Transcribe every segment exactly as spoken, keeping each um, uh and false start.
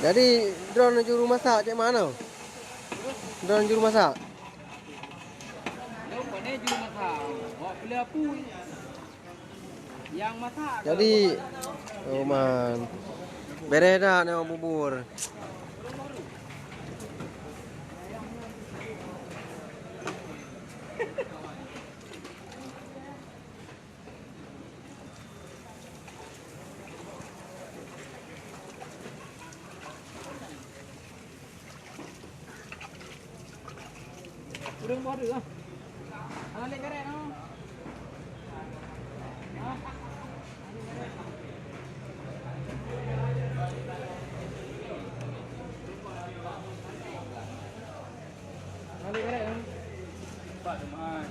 Jadi, droeneuh juru masak cak mana? Droeneuh juru masak? Lôn pane juru masak. Awak pilih apui. Nyang masak. Jadi, oh man. Beres dah nyoe bubur. Ureueng boh deuh ah. Hana lé karét noh. Hah? Hana lé karét noh. Pak Jumat.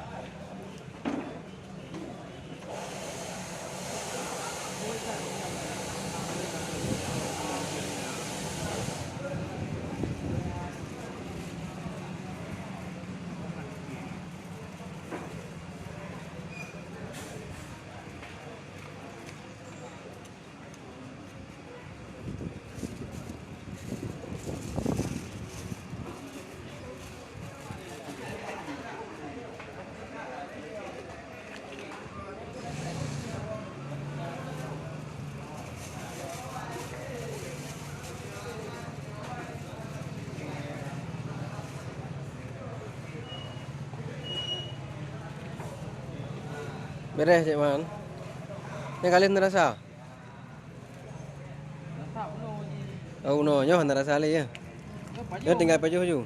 Beres, Cik Man. Nyan ka lheueh neurasa? Oh, unoe nyoe hana rasa lé, ya. Nyoe tinggai pajoh ju.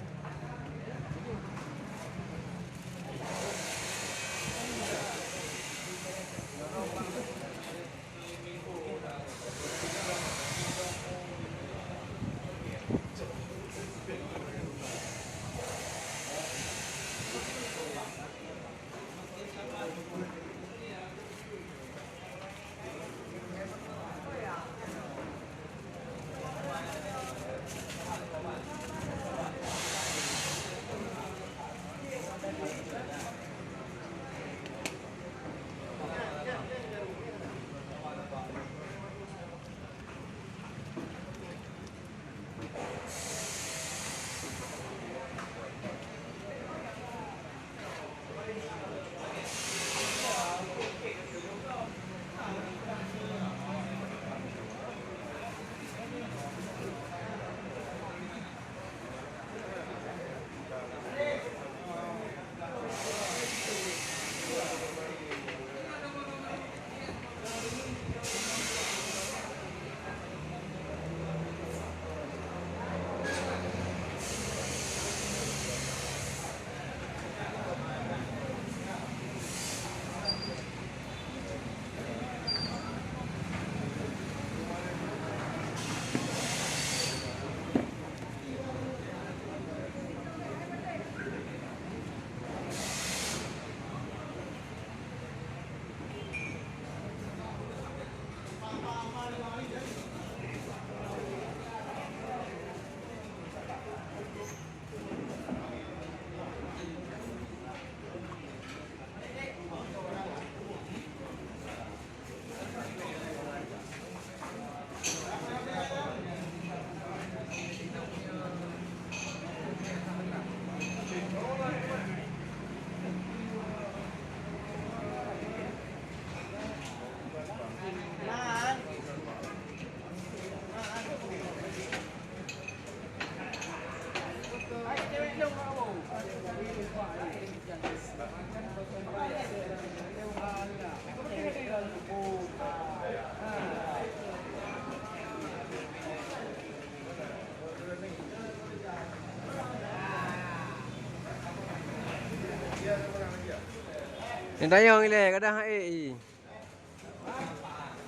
Ni dayong ilée kadang hai.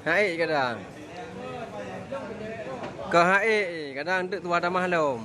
Hai kadang. Keu hai, eh, kadang deuek tuha tamah lom.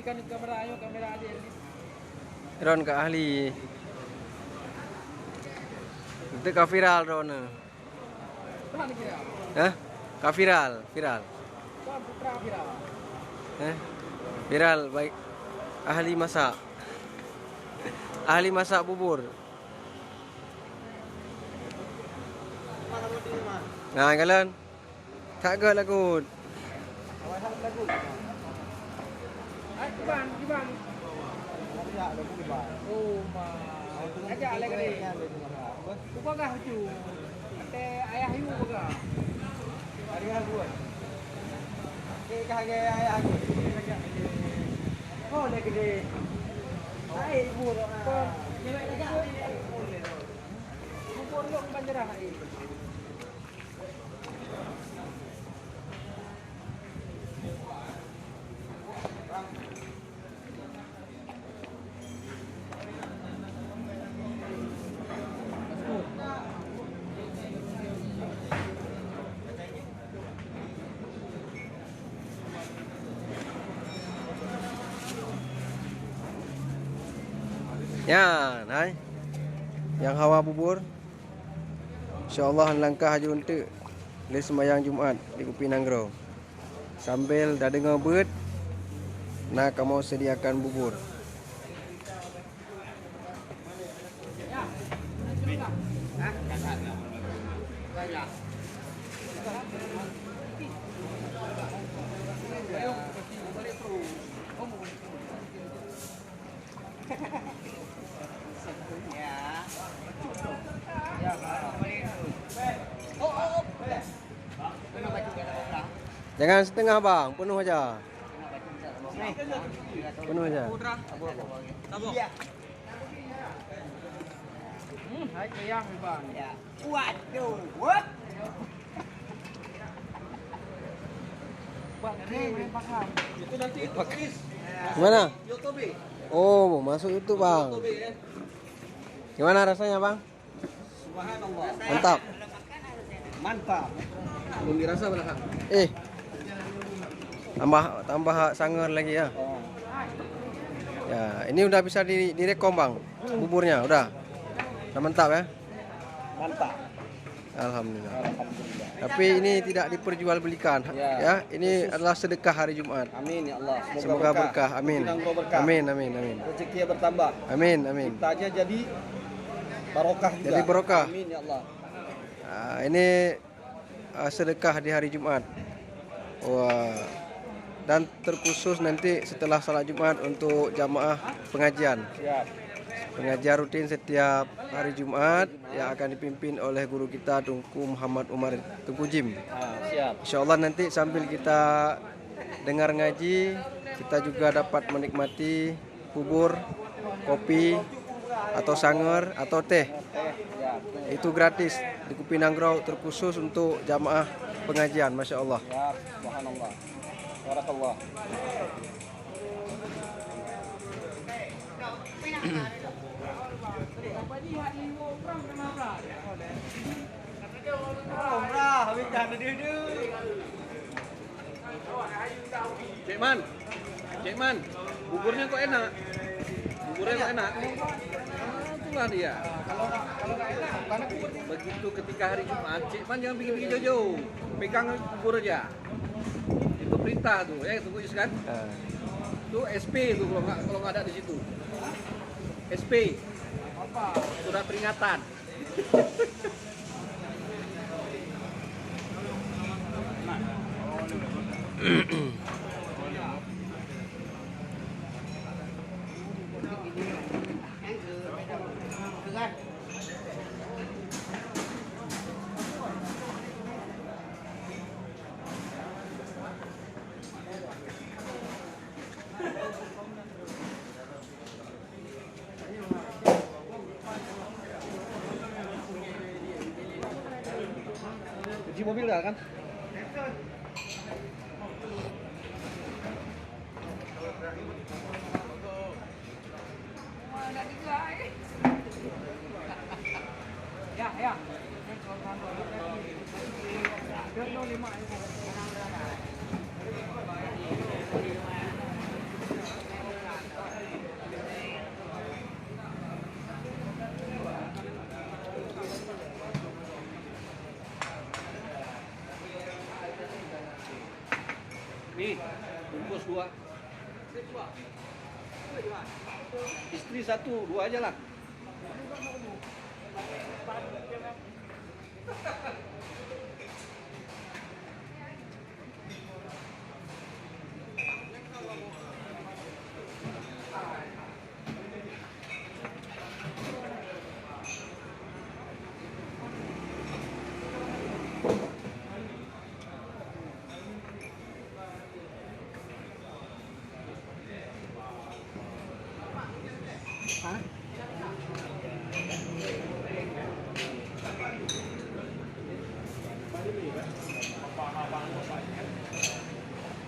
Kan kamera, ayo kamera aja. Droen ka ahli. Itu ka viral droen. Hah? Ka viral, viral. Hah? Viral baik ahli masak. Ahli masak bubur. Nah, kalian. Tak gèt lagut. Hai, Iban, Iban. Oh, ma. Ajak lagi. Buka gah tu. Kata ayah you buka. Hari aku. Okey, kah ayah aku. Oh, dah gede. Hai, ibu. Kau. Bubur lu banjarah, hai. Nyan, hai. Nyang hawa bubur. Insya Allah, langkah aju eunteuk lé seumayang Jumat di Kupi Nanggroe. Sambil tadeungoe beuet, na kamoe sediakan bubur. Jangan setengah, bang, penuh aja. Penuh aja. Hmm, hai, kayang, bang. Waduh, what? Itu nanti di Mana? YouTube. Oh, masuk YouTube, bang. YouTube, ya. Gimana rasanya, bang? Subhanallah. Mantap. Mantap. Belum dirasa padahal. Eh. Tambah, tambah sangar lagi ya. Oh. Ya, ini udah bisa di, direkom, bang. Buburnya udah. Udah mantap ya. Mantap. Alhamdulillah. Alhamdulillah. Tapi ini tidak diperjualbelikan. Ya. Ya, ini khusus adalah sedekah hari Jumat. Amin ya Allah. Semoga berkah. Amin. Amin, amin, amin. Rezeki bertambah. Amin, amin. Kitanya jadi barokah juga. Jadi barokah. Amin ya Allah. Ah, ini, ah, sedekah di hari Jumat. Wah. Dan terkhusus nanti setelah salat Jumat untuk jamaah pengajian. Siap. Pengajian rutin setiap hari Jumat yang akan dipimpin oleh guru kita Teungku Muhammad Umar Teungku Jim. Ah, siap. Insya Allah nanti sambil kita dengar ngaji, kita juga dapat menikmati bubur, kopi, atau sangar, atau teh. Itu gratis di Kupi Nanggroe, terkhusus untuk jamaah pengajian, masya Allah. Ya, subhanallah. Barakallah. Cek Man, Cek Man, buburnya kok enak? Buburnya kok enak? Ah, itulah dia. Begitu ketika hari Jumat, Cek Man jangan pergi-pergi jauh-jauh. Pegang bubur aja. Itu perintah tu, ya, Teungku Yus kan? Ah. Tu S P tu kalau nggak, kalau nggak ada di situ. S P. Surat peringatan. Cuci mobil dah kan? Ya, ya. Istri satu, dua aja lah.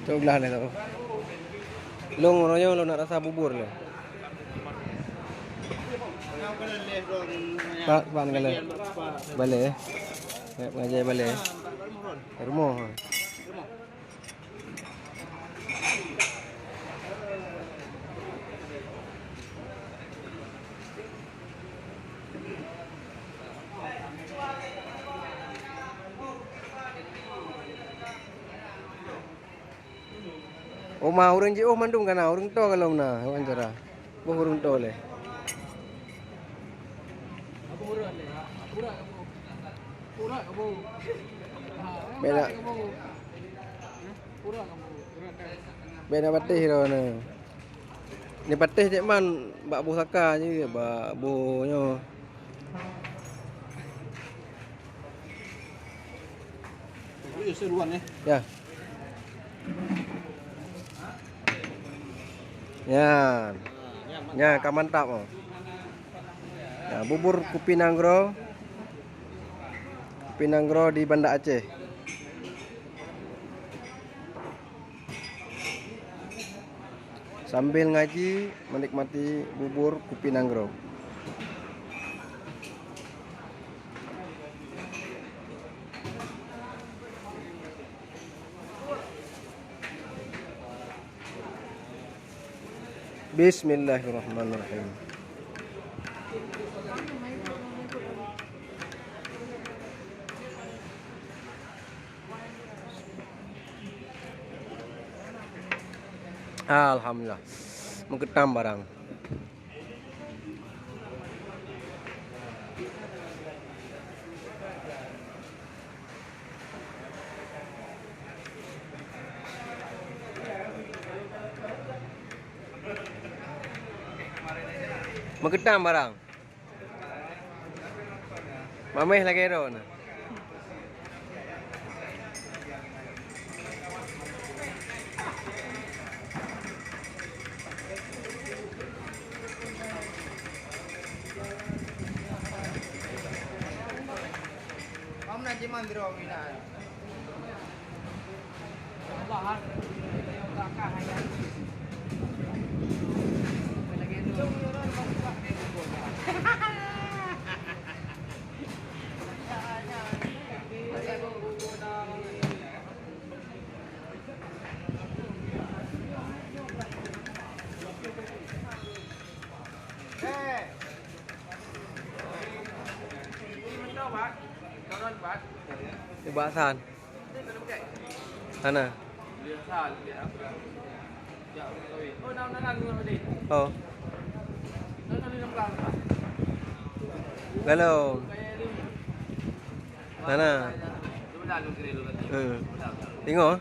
Cok belah ni tu. Long royong long nak rasa bubur ni. Pak, pak ni kala. Balik eh. Ya, pengajar balik eh. Rumah. Oma ureueng jiôh mandum ka na, ureueng toe ka lom na, wan cara. Boh ureueng toe lé. Beda. Beda patéh droeneuh. Ni patéh cek man bak boh saka je, bak boh nyoe. Ya. Nyan. Nyan ka mantap oh. Ya, bubur kupi nanggroe. Kupi nanggroe di Banda Aceh. Sambil ngaji, menikmati bubur kupi nanggroe. Bismillahirrahmanirrahim. Alhamdulillah. Meuketam barang. Meuketam barang. Mameh lagèe droe na. Ubak san. Sana. Oh. Lalu. Sana. Hmm. Tengok.